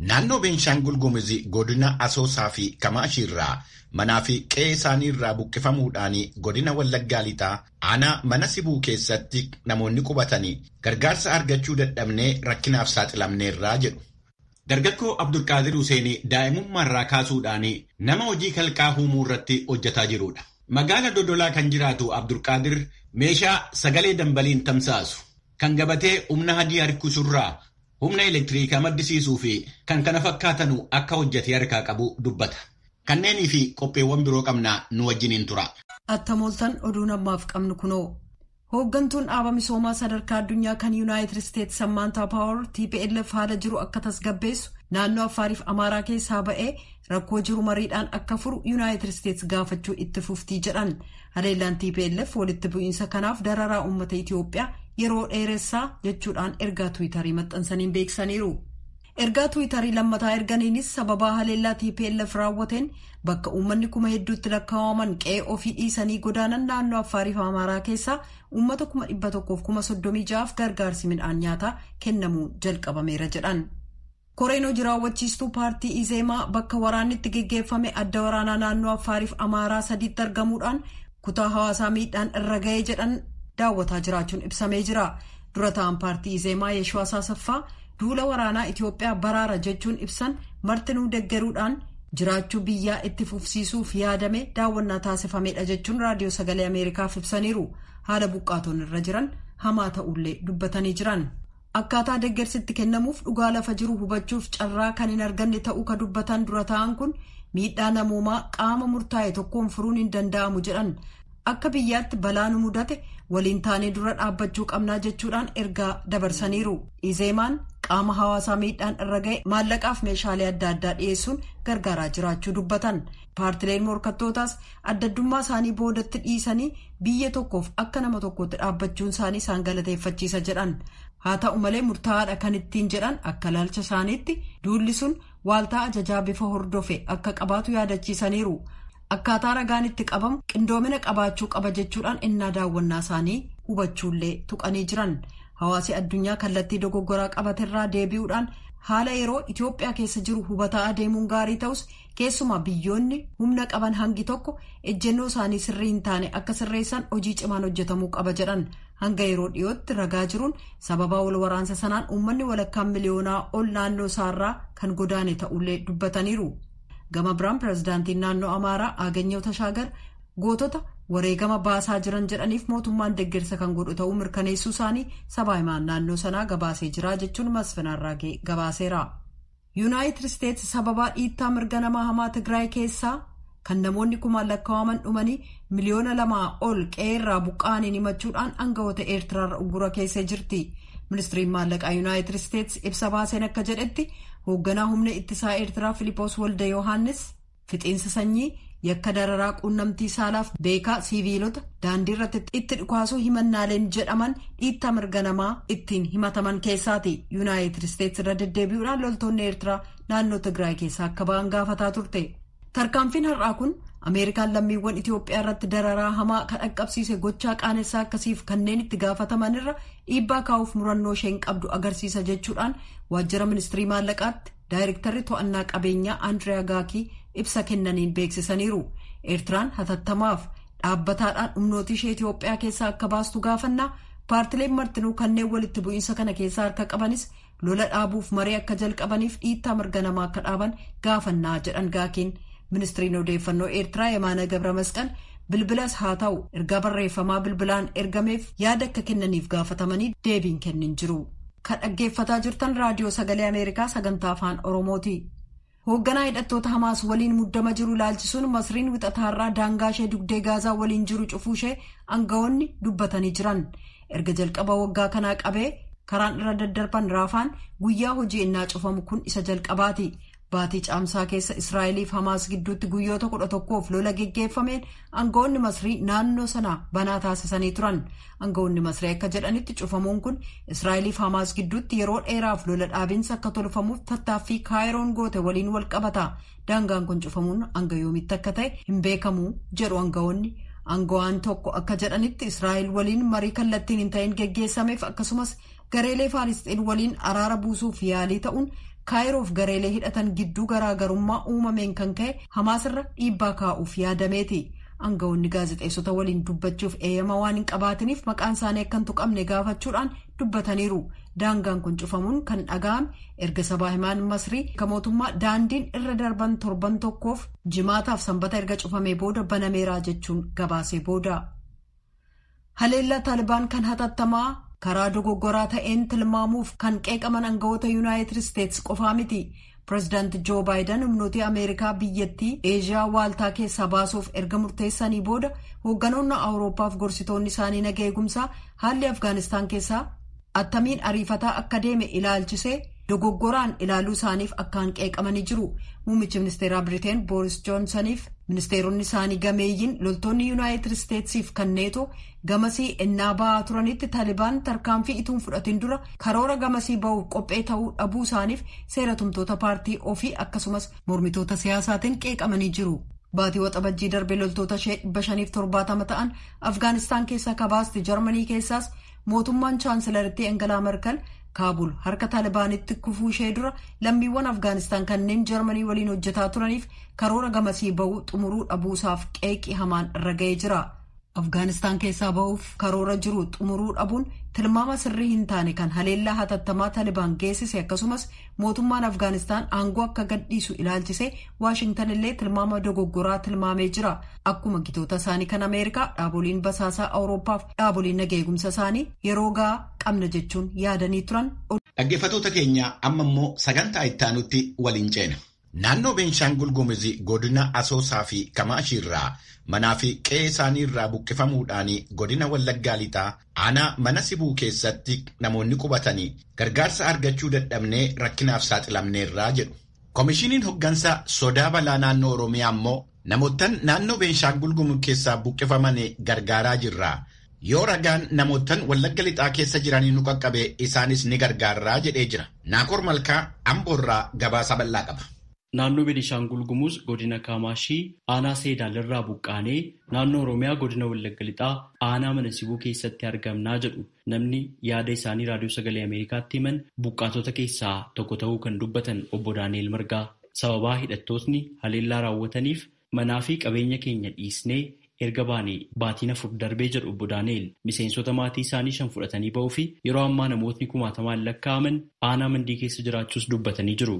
Naannoo Beenshaangul Gumuz godina Asoosaa fi Kamaashiirraa manaa fi qe'ee isaanii irraa buqqifamuudhaan godina Wallaggaa Lixaa aanaa mana Sibuu keessatti namoonni qubatanii gargaarsa argachuu dadhabnee rakkinaaf saaxilamneerraa jedhu. Dargaggoo Abdulqaadir Huseen daa'imummaarraa kaasuudhaan nama hojii kalqaa uumuu irratti hojjetaa jirudha. Magaala Dodolaa kan jiraatu Abdulqaadir meeshaa sagalee dambaliin tamsaasu kan gabatee humna hadii harkisurraa humna elektiriikaa maddisiisuu fi kan kana fakkaatanu akka hojjetee harkaa qabu dubbata. Kanneenii fi qopheewwan biroo qabnaa nu wajjiniin tura. Attamooltan oduun ammaaf qabnu kunoo. Hooggantuun dhaaba misoomaa sadarkaa addunyaa kan Yuunaayitid Isteetsi Sammaantaa Paawar TPLF haala jiru akka tasgabbeessu naannoo Affaariif Amaaraa keessaa ba'ee rakkoo jiru mariidhaan akka furu Yuunaayitid Isteetsi gaafachuu itti fuftii jedhan. Haleellaan TPLF walitti bu'iinsa kanaaf dararaa uummata Itiyoophiyaa yeroo dheeressaa jechuudhaan ergaa Tiwiitarii maxxansaniin beeksisaniiru. Ergaa Tiwiitarii lammataa erganiinis sababaa haleellaa TPLF raawwateen bakka uummanni kuma hedduutti lakkaa'aman qe'ee ofii dhiisanii godaanan naannoo Affaariif Amaaraa keessaa uummata 136,000 gargaarsi midhaan nyaataa kennamuu jalqabameera jedhan. Koreen hojii raawwachiistuu paartii Izeemaa bakka waraanni itti geggeeffame adda waraanaa naannoo Affaariif Amaaraa sadiitti argamuudhaan kutaa hawaasaa miidhaan irra ga'ee jedhan daawwataa jiraachuun ibsamee jira. Dura ta'an paartii Izeemaa Yeeshuwaa Asaffaa duula waraanaa Itiyoophiyaa baraara jechuun ibsan martinuu deggeruudhaan jiraachuu biyyaa itti fufsiisuuf yaadame daawwannaa taasifamedha jechuun raadiyoo sagalee Ameerikaaf ibsaniiru. Haala buqqaatonni irra jiran hamaa ta'ullee dubbatanii jiran. Akkaataa deggersi itti kennamuuf dhugaa lafa jiru hubachuuf carraa kan hin arganne ta'uu ka dubbatan dura ta'an kun miidhaa namoomaa qaama murtaa'e tokkoon furuun hin danda'amu jedhan. Akka biyyaatti balaa nu mudate waliin taanee dura dhaabbachuu qabnaa jechuudhaan ergaa dabarsaniiru. Izeemaan qaama hawaasaa miidhaan irra ga'e maallaqaaf meeshaalee adda addaa dhiyeessuun gargaaraa jiraachuu dubbatan. Paartileen morkattootaas adda addummaa isaanii boodatti dhiisanii biyya tokkoof akka nama tokkootti dhaabbachuun isaanii isaan galateeffachiisa jedhan. Haa ta'u malee murtaa'aadha kan ittiin jedhan akka ilaalcha isaaniitti duulli sun waaltaa ajajaa bifa hordofe akka qabaatu yaadachiisaniiru. Akkaataa ragaan itti qabamu qindoomina qabaachuu qaba jechuudhaan innaa daawwannaa isaanii hubachuullee tuqanii jiran. Hawaasi addunyaa kallattii dogoggoraa qabaterraa deebi'uudhaan haala yeroo Itiyoophiyaa keessa jiru hubataa adeemuun gaarii ta'us keessumaa biyyoonni humna qaban hangi tokko ejjennoo isaanii sirrii hin taane akka sirreessan hojii cimaan hojjetamuu qaba jedhan. Hanga yeroo dhiyootti ragaa jiruun sababaa wal waraansa sanaan uummanni walakkaan miliyoonaa ol naannoo isaarraa kan godaane ta'ullee dubbataniiru. Gama biraan pirezidaantiin naannoo Amaaraa Aganyaw Tashaagar gootota wareegama baasaa jiran jedhaniif mootummaan deeggarsa kan godhu ta'uu mirkaneessuu isaanii sabaa himaan naannoo sanaa gabaasee jira jechuun Masfin Arraagee gabaaseera. Yuunaayitid Isteetsi sababaa dhiittaa mirga namaa hamaa Tigraay keessaa kan namoonni kumaan lakkaa'aman dhumanii 2 miliyoona ol qe'ee irraa buqqa'aniin himachuudhaan aangawoota Eertiraarra uggura keessee jirti. Ministiriin maallaqaa Yuunaayitid Isteetsi ibsa baaseen akka jedhetti hoogganaa humna ittisaa Eertiraa Filipoos Walde Yohaannis fixiinsa sanyii yakka dararaa quunnamtii saalaaf beekaa siiviilota daandii irratti itti dhukaasuu himannaaleen jedhaman dhiittaa mirga namaa ittiin himataman keessaati. Yuunaayitid Isteetsi irra deddeebi'uudhaan loltoonni Eertiraa naannoo Tigraay keessaa akka ba'an gaafataa turte. Tarkaanfiin har'aa kun Ameerikaan lammiiwwan Itiyoophiyaa irratti dararaa hamaa kan dhaqqabsiise gochaa qaanessaa akkasiif kanneen itti gaafataman irra dhiibbaa kaa'uuf murannoo isheen qabdu agarsiisa jechuudhaan waajjira ministirii maallaqaatti daayirektarri to'annaa qabeenyaa Andiriyaa Gaakii ibsa kennaniin beeksisaniiru. Eertiraan hatattamaaf dhaabbataadhaan humnoota ishee Itiyoophiyaa keessaa akka baastu gaafannaa paartileen martinuu kanneen walitti bu'iinsa kana keessaa harka qabanis lola dhaabuuf maree akka jalqabaniif dhiittaa mirga namaa akka dhaaban gaafannaa jedhan Gaakiin. Ministiriin odeeffannoo Eertiraa Yemaana Gabra Masqal bilbilas haa ta'u ergaa barreeffamaa bilbilaan ergameef yaada akka kennaniif gaafatamanii deebiin kennin jiru. Kan dhaggeeffataa jirtan raadiyoo sagalee Ameerikaa sagantaa afaan Oromooti. Hoogganaa hidhattoota Hamaas waliin muddama jiru ilaalchisuun Masriin wixataarraa daangaa ishee dugdee Gaazaa waliin jiru cufuu ishee aangawoonni dubbatanii jiran. Erga jalqaba waggaa kanaa qabee karaan irra daddarban Raafaan guyyaa hojii innaa cufamu kun isa jalqabaati. Baatii Caamsaa keessa Israa'eliif Hamaas gidduutti guyyoota 11f lola geggeeffameen aangawoonni Masrii naannoo sana banaa taasisanii turan. Aangawoonni Masrii akka jedhanitti cufamuun kun Israa'eliif Hamaas gidduutti yeroo dheeraaf lola dhaabinsa akka tolfamuuf tattaaffii Kaayiroon goote waliin wal qabata. Daangaan kun cufamuun hanga yoomitti akka ta'e hin beekamu jedhu aangawoonni. Aangawaan tokko akka jedhanitti Israa'el waliin marii kallattiin hin ta'in geggeessameef akkasumas gareelee Faalisxiin waliin araara buusuuf yaalii ta'uun Kaayiroof gareelee hidhatan gidduu garaagarummaa uumameen kan ka'e Hamaasirra dhiibbaa kaa'uuf yaadameeti. Aangawoonni gaazexeessota waliin dubbachuuf eeyyama waan hin qabaatiniif maqaan isaanii akka hin tuqamne gaafachuudhaan dubbataniiru. Daangaan kun cufamuun kan dhaga'ame erga sabaa himaan Masrii kan mootummaa daandiin irra darban torban tokkoof jimaataaf sanbata erga cufamee booda banameeraa jechuun gabaasee booda. Haleellaa Taalibaan kan hatattamaa karaa dogoggoraa ta'een tilmaamuuf kan qeeqaman aangawoota Yuunaayitid Isteetsi qofaa miti. Pireezidaanti Joo Baayiden humnoota Ameerikaa biyyattii Eeshiyaa waaltaa keessaa baasuuf erga murteessanii booda hoogganoonni Awuroopaaf gorsitoonni isaanii naga eegumsaa haalli Afgaanistaan keessaa attamiin ariifataa akka deeme ilaalchisee dogoggoraan ilaaluu isaaniif akkaan qeeqamanii jiru. Muummichi ministeeraa Biriteen Booris Joonsaniif ministeeronni isaanii gameeyyiin loltoonni Yuunaayitid Isteetsiif kan neetoo gamasii ennaa ba'aa turanitti Taalibaan tarkaanfii ituun fudhatin dura karoora gamasii ba'uuf qophee ta'uu dhabuu isaaniif seera tumtoota paartii ofii akkasumas mormitoota siyaasaatiin qeeqamanii jiru. Baatii Waxabajjii darbe loltoota ishee 570 ta'an Afgaanistaan keessaa kabaasti Jarmanii keessaas mootummaan chaansilarittii Engelaa Merkel Kaabul harka Taalibaanitti kufuu ishee dura lammiiwwan Afgaanistaan kanneen Jarmanii waliin hojjetaa turaniif karoora gamasii ba'uu xumuruu dhabuusaaf qeeqii hamaan irra ga'ee jira. Afgaanistaan keessaa ba'uuf karoora jiru xumuruu dhabuun tilmaama sirrii hin taane kan haleellaa hatattamaa Taalibaan geessise akkasumas mootummaan Afgaanistaan aangoo akka gadhiisu ilaalchisee Waashingtan illee tilmaama dogoggoraa tilmaamee jira. Akkuma gitoota isaanii kan Ameerikaa dhaaboliin basaasaa Awuroopaaf dhaaboliin naga eegumsa isaanii yeroo gahaa qabna jechuun yaadanii turan. Dhaggeeffattoota keenya amma immoo sagantaa itti waliin ceena. Naannoo Beenshaangul Gumuz godina Asoosaa fi Kamaashiirraa manaa fi qe'ee isaanii irraa buqqifamuudhaan godina Wallaggaa Lixaa aanaa mana Sibuu keessatti namoonni qubatanii gargaarsa argachuu dadhabnee rakkinaaf saaxilamneerraa jedhu. Komishiniin hoggansa sodaa balaa naannoo Oromiyaa immoo namoottan naannoo Beenshaangul Gumuz keessaa buqqifaman gargaaraa jirra. Yoo ragaan namoottan Wallagga Lixaa keessa jiranii nu qaqqabe isaanis ni gargaarraa jedhee jira. Naakoor Malkaa Amboorraa gabaasa bal'aa qaba. Naannoo Benishaangul Gumuz godina Kaamaashii aanaa Seedaalirraa buqqaanee naannoo Oromiyaa godina Wallagga Lixaa aanaa mana Sibuu keessatti argamnaa jedhu namni yaada isaanii raadiyoo sagalee Ameerikaatti himan buqqaatota keessaa tokko ta'uu kan dubbatan obbo Daani'el Margaa. Sababaa hidhattootni haleellaa raawwataniif manaa fi qabeenya keenya dhiisnee erga baanee baatiin 4 darbee jedhu obbo Daani'el miseensota maatii isaanii 5 fudhatanii ba'uu fi yeroo ammaa namootni kumaatamaan lakkaa'aman aanaa mandii keessa jiraachuus dubbatanii jiru.